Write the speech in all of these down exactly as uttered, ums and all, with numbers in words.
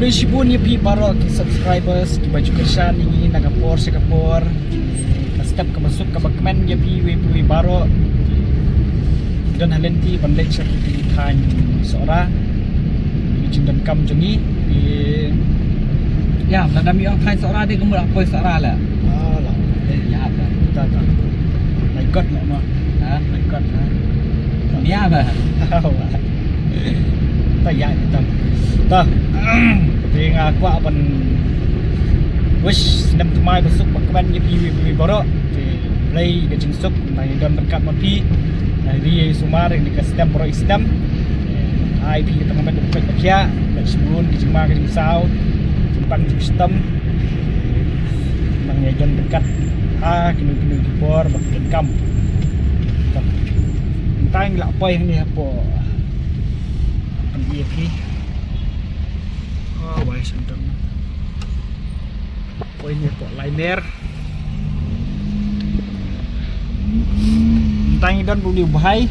Shibun ïa phi baroh ki subscribers kiba ju kyrshan ïa ngi na ka por sha ka por. Ka step kaba suk kaba kmen ïa phi wei phi wei baroh. Don ha lynti ban leit sha ki thaiñ Sohra. Ki jingdonkam jong ngi. Ïa, lada mi ong thaiñ Sohra de kumba la poi Sohra la. Ah, la. Eh, ïa ba. Ta ta. My God, la ma. Ha? My God, ha. Ïa ba. Ta ïa kita. Ta. Te nga kwah ban wish snem thymmai ba suk ba kmen ïa phi wei phi wei baroh. Te Blei ka jingsuk nang ïa don ryngkat ma phi. Nang ri ïa sumar ïa ka snem baroh snem. Ai phi ka tang met ka peit ka pia. Leit shibun ka jingma ka jingsaw. Jingpang jingshitom. Nang ïa don ryngkat ha kino kino ki por ba ki donkam. Tang la poi hangne hapoh. Kan ïa phi. Oh, wai sentang. Poi ni pok liner. Tang i don buli bahai.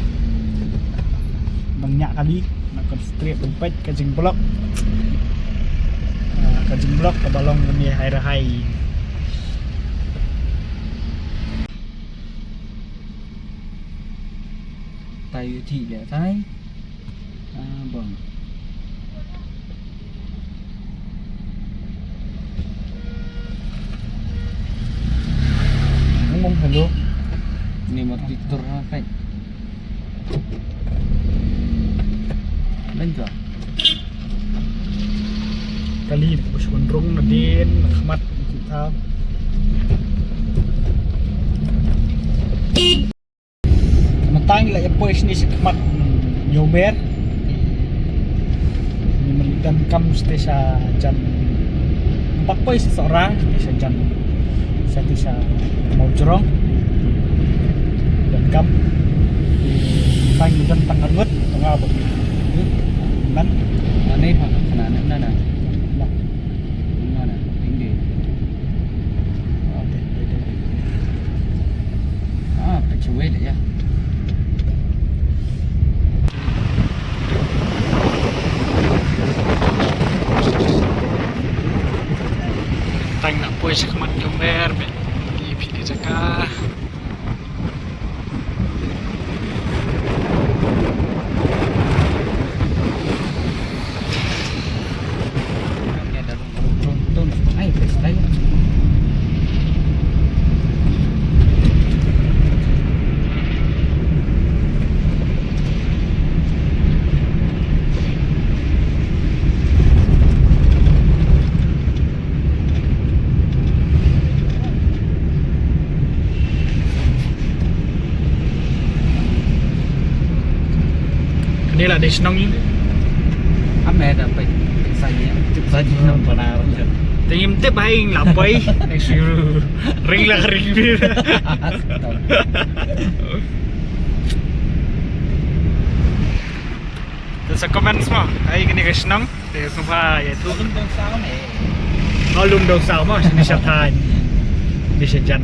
Bang nyak kali. Nak kon strip dompet ka jingblok. Ah, ka jingblok ka balong ni hai rahai. Tai u thi dia tai. Ah, bang. Ngomong hello. Ni mati tur ha kai. Lanjut. Kali bus gondrong nadin khmat kita. Mynta ngi la ïa poi shane sha khmat Ñiewmer. Ngi myn donkam shatei sha jan. Ngim pat poi sha Sohra, shatei sha jan. Shatei sha Mawjrong. Donkam. Tang ngi don tang arngut, tang nga ba. Man. Ane ha khana na na. Na. Na na. Tinggi. Ah, peit shawei leh ïa. Tang na poi sha khmat Ñiewmer, peit ïa phi ki jaka. Kane la dei shnong ïa. Am ne da peit, peit sa ïa, tip sa ïa nong panar. Te ngim tip hai ing la poi. Ai shu ring la ring bir. Te sa comments mo, ai kane ka shnong. Te sngewbha ïa tu. Lum Dewsaw ne. Oh, Lum Dewsaw mo, shane sha thaiñ. Shane sha jan.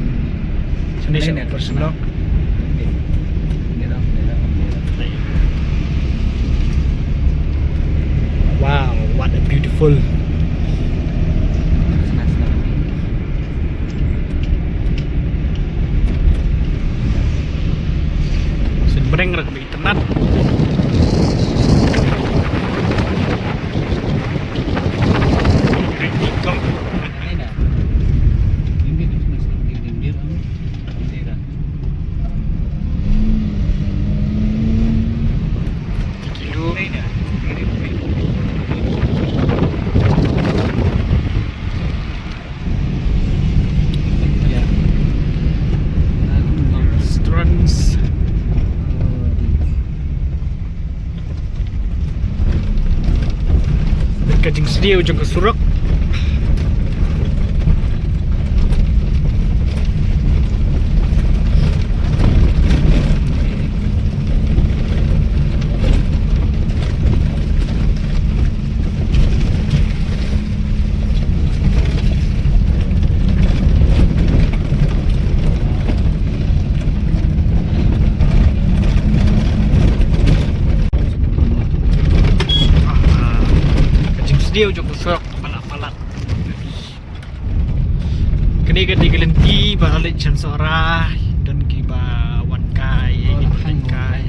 Shane sha personal. Wow, what a beautiful. Syn breng rak bi Tynat. Ka jingsniew jong ka surok. Ka jingsniew jong ka surok. Ka dei ka lynti ba la leit sha Sohra, don kiba wan kai, kiba wan kai.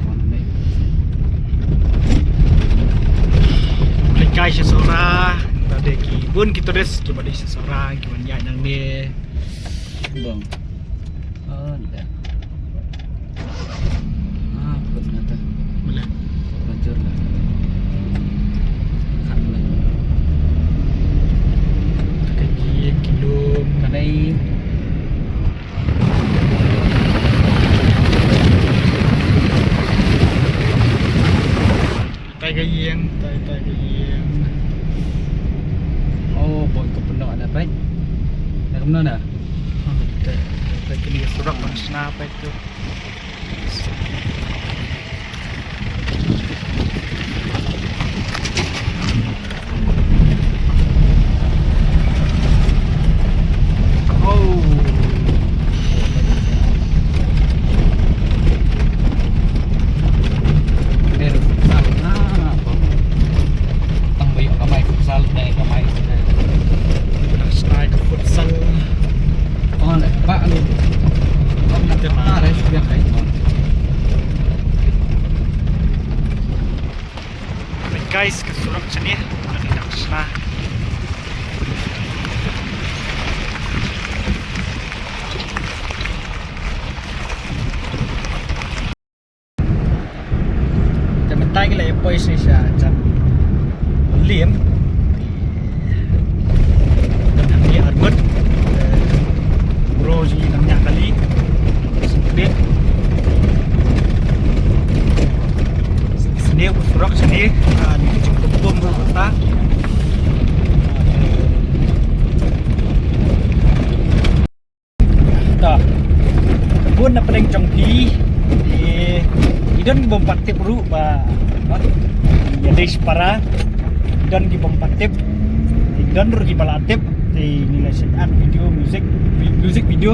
Wan kai sha Sohra, ba dei ki bun ki tourist kiba dei sha Sohra, ki wan ïaid nangne. Bang. Oh, dah. Ah, put mata. Boleh. Belajar lah. Kat lah. Kaki, kilum, kadai. Tai ka ïing, tai, tai ka ïing. Oh, pon ka pyndoh na pek. Dah kemana dah? Oh, tai, tai kini surok bang sna pek tu. Oh. Tang ba ïoh kamai futsal, dei kamai. Futsal. Oh, leh, ba lu. Ong na te ma. Guys, ka surok sini. Ka dang sna. Te mynta ngi la ïa poi sha, sha Jamlim. Te hangne arngut. Bro ji nang ïa kali. Sempit. Sini u surok sini. Ah, ni jingkup bom bro kata. Ta. Bun na pdeng jong phi. Te i don bym pat tip ruh ba, ba ïa dei shipara. I don ki bym pat tip. I don ruh kiba la tip. Te ngi la shait act video, music, music video.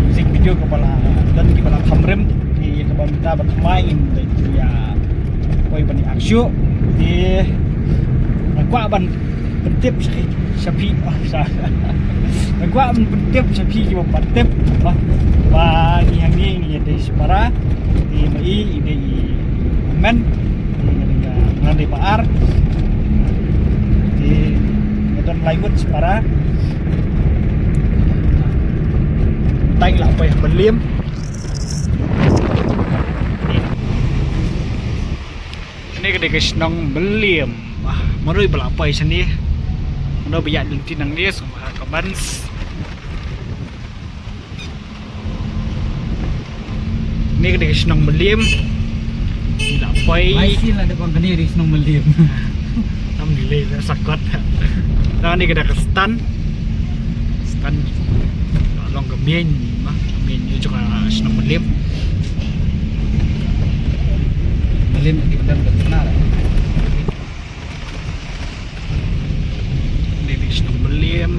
Music video kaba la don kiba la kham rim. Te ïa kaba mynta ba thymmai ngin ïa poi ban ïa act shuh. Te nga kwah ban pyntip sha phi, sha phi, oh, sha. Nga kwah ban pyntip sha phi kiba pat tip, ba, ba ngi hangne ngi ïa dei shipara, te ma i, i dei i Amen, te nga dei, nga dei ba ar, te nga don lai ngut shipara. Tang la poi ha Mylliem. Kane ka dei ka shnong Mylliem. Ah, mano ba la poi shane? Mano ba ïaid lynti nangne, sngewbha comments. Kane ka dei ka shnong Mylliem. Ngi la poi. Lai sien la dep ong kane ka dei shnong Mylliem. Tam ni lei da sakot. Kane ka dei ka stand. Stand. Long ka main, ma, ka main ïa jong ka shnong Mylliem. Mylliem di benar benar. Dei shnong Mylliem.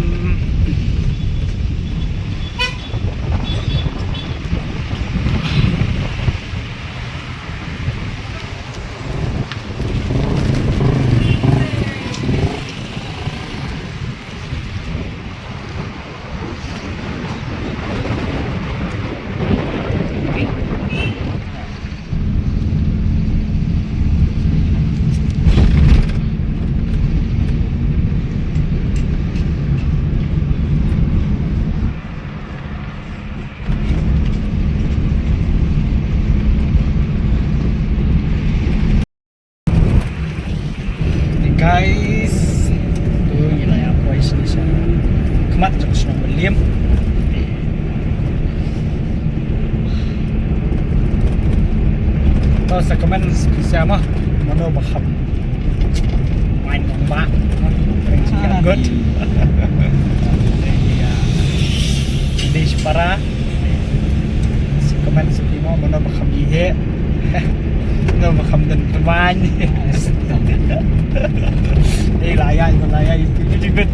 Guys, to ngi la ïa poi sha, sha khmat jong shnong Mylliem. To sa comment sha phi mo, mano ba kham wine nong ba. Thank you. Ah, good. Dei shipara. Sa comment sha phi mo, mano ba kham ïeheh. Mano ba kham don tymmen. Eh, la ïa, la ïa, ïa, ïa, ïa.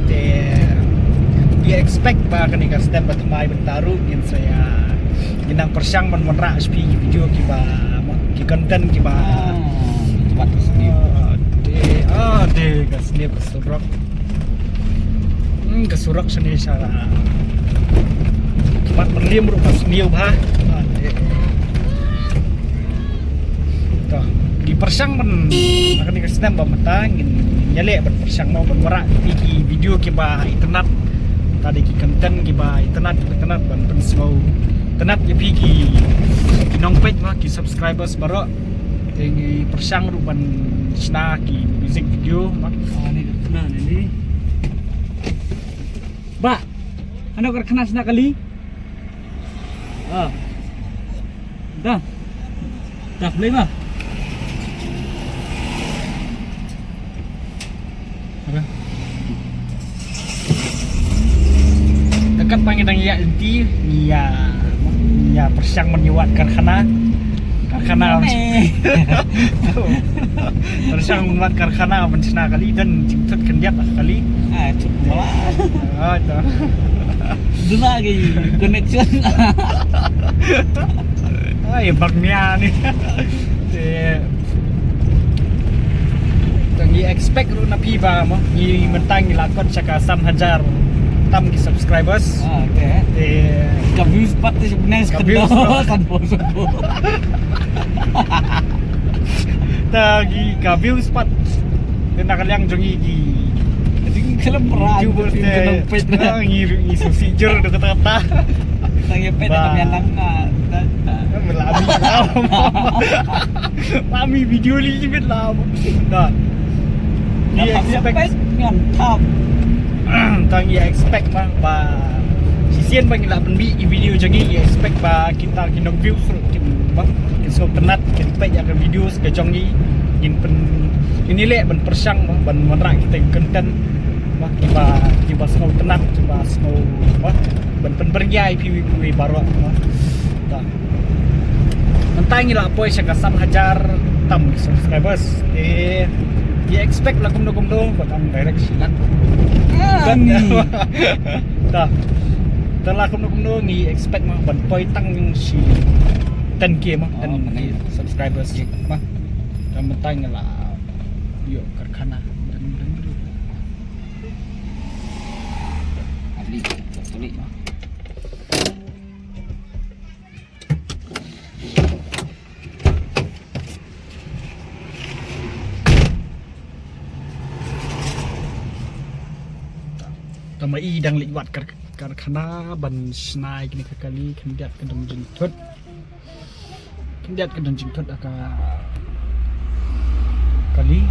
Te ïa expect ba kane ka step ba thymmai bynta ruh ngin sa ïa, ngin nang pyrshang ban wanrah sha phi ki video kiba, ki content kiba, Ade, ade, ka sniew ka surok. Hmm, ka surok shane sha. Mat Mylliem ruh ka sniew bha. Ade. To, ngi pyrshang ban, ha kane ka snem ba mynta ngin ïaleh ban pyrshang mo ban wanrah ïa ki video kiba itynnad. Te da ki content kiba itynnad, itynnad ban pynsngew tynnad ïa phi ki, ki nongpeit mo, ki subscribers baroh. Te ngi pyrshang ruh ban shna ki music video mo. Ah, ni ka khana ni, ni. Bah, ano ka khana shna kali? Ah. Dah. Dah, play bah. Apa? Te katba ngi dang ïaid lynti, ngi ïa, ngi ïa pyrshang ban ïa wad karkhana. Karkhana. Pyrshang ban wad karkhana ban shna kali, don jingthut khyndiat ha kali. Ah, thut mala. Ah, to. Duna ki connection. Ai, bang nia ni. Te, te ngi expect ruh na phi ba mo. Ngi mynta ngi la kot sha ka san hajar tam ki subscribers. Ah, okay. Te ka views pat te sebenarnya ka views pat. Kan bos. Ta ngi ka views pat. Te na ka liang jong ngi ki. Jing film ra. YouTubers te. Ngi, ngi sngewsih jur da kata kata. Tang ïa peit ba ka biang lang, ah, da, da. Mami video li jibit lah. Da. Ngi expect ngan thap. Tang ngi expect ba, ba shisien ba ngi la pynmih ïa ki video jong ngi, ngi expect ba kita ki nong views ruh kin, ba kin sngewtynnat, kin peit ïa ka videos ka jong ngi, kin pyn, kin ïaleh ban pyrshang ba, ban wanrah kita ki content ba kiba, kiba sngewtynnat, kiba sngew ba ban pynbyrngia ïa phi, phi baroh ba. Ta. Mynta ngi la poi sha ka san hajar tam subscribers. Eh, ngi expect la kumno kumno, ba kan direct shi lak. Ah, ni. Ta. Ta la kumno kumno ngi expect ma ban poi tang shi ten K ma, ten K subscribers ma. Ta mynta ngi la ïoh karkhana. Abli, abli ma. Te ma i dang leit wad kar, karkhana ban shna ïa kine ki kali, khyndiat ka don jingthut. Khyndiat ka don jingthut ha ka kali.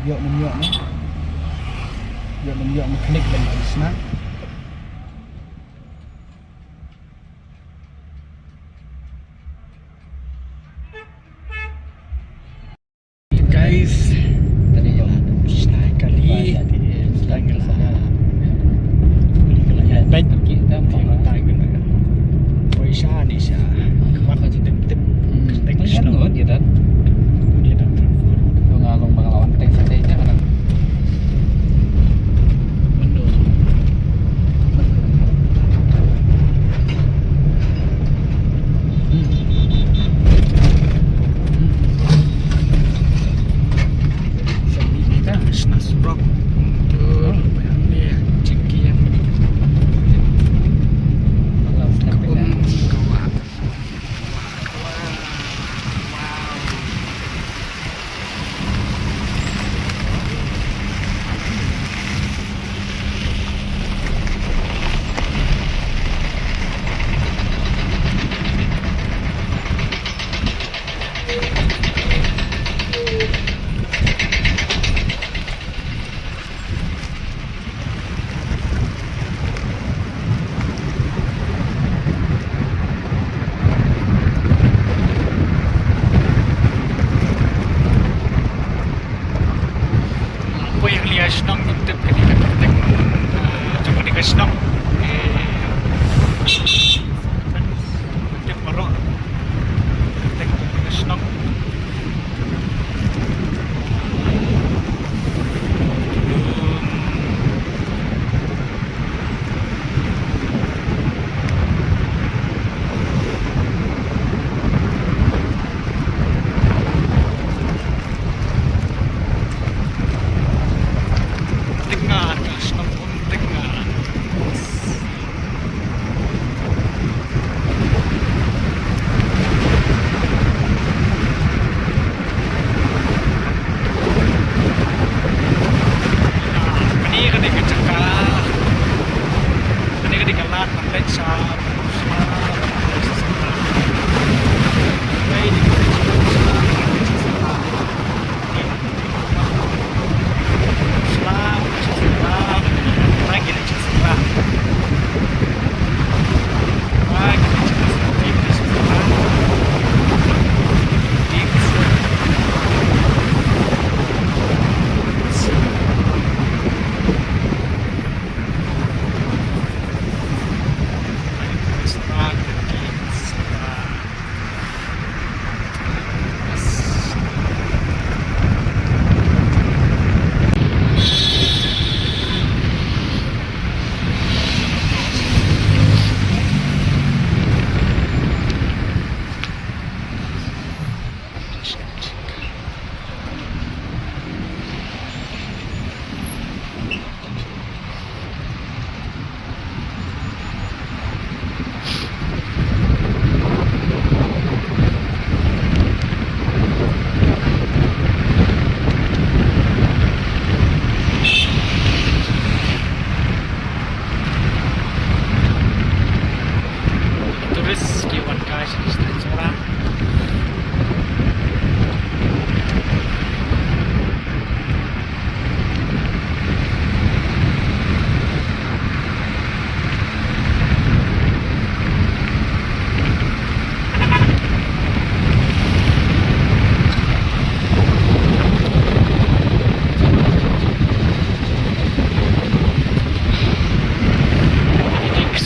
Ïoh mem ïoh ne. Ïoh mem ïoh ne, klik ban shna. Guys, tadi jalan. Shna kali. Tadi jalan. Tadi jalan. Peit kita poi sha ni sha. Kemar ka jitep tep. Teng sha ngot ya dan. Dia dah telepon. Lu ngalung bang lawan teng sate aja kan. Betul.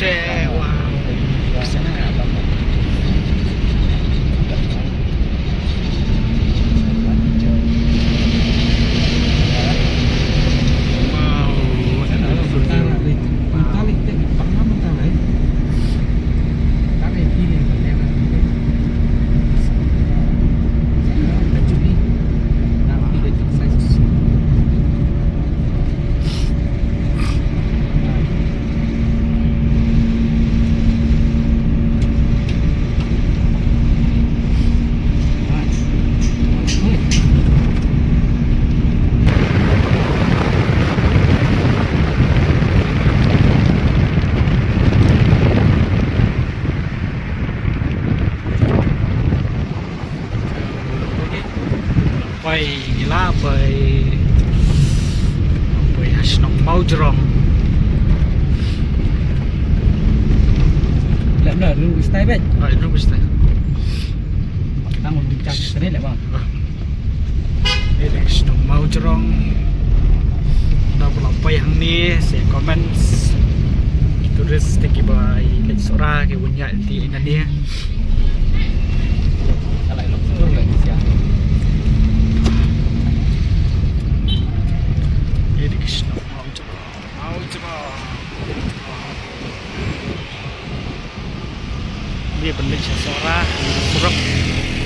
Wow. Poi ngi la poi, poi ha shnong Mawjrong. Lep na, lu stai bet. Ai, lu stai. Tang lu cak sini lep bang. Ni dei shnong Mawjrong. Da ba la poi hangne, sa comment. Tourist te kiba ïaleit Sohra ki wan ïa leit nangne. Ni dei shnong Mawjrong. Mawjrong. Ni ban leit sha Sohra, surok.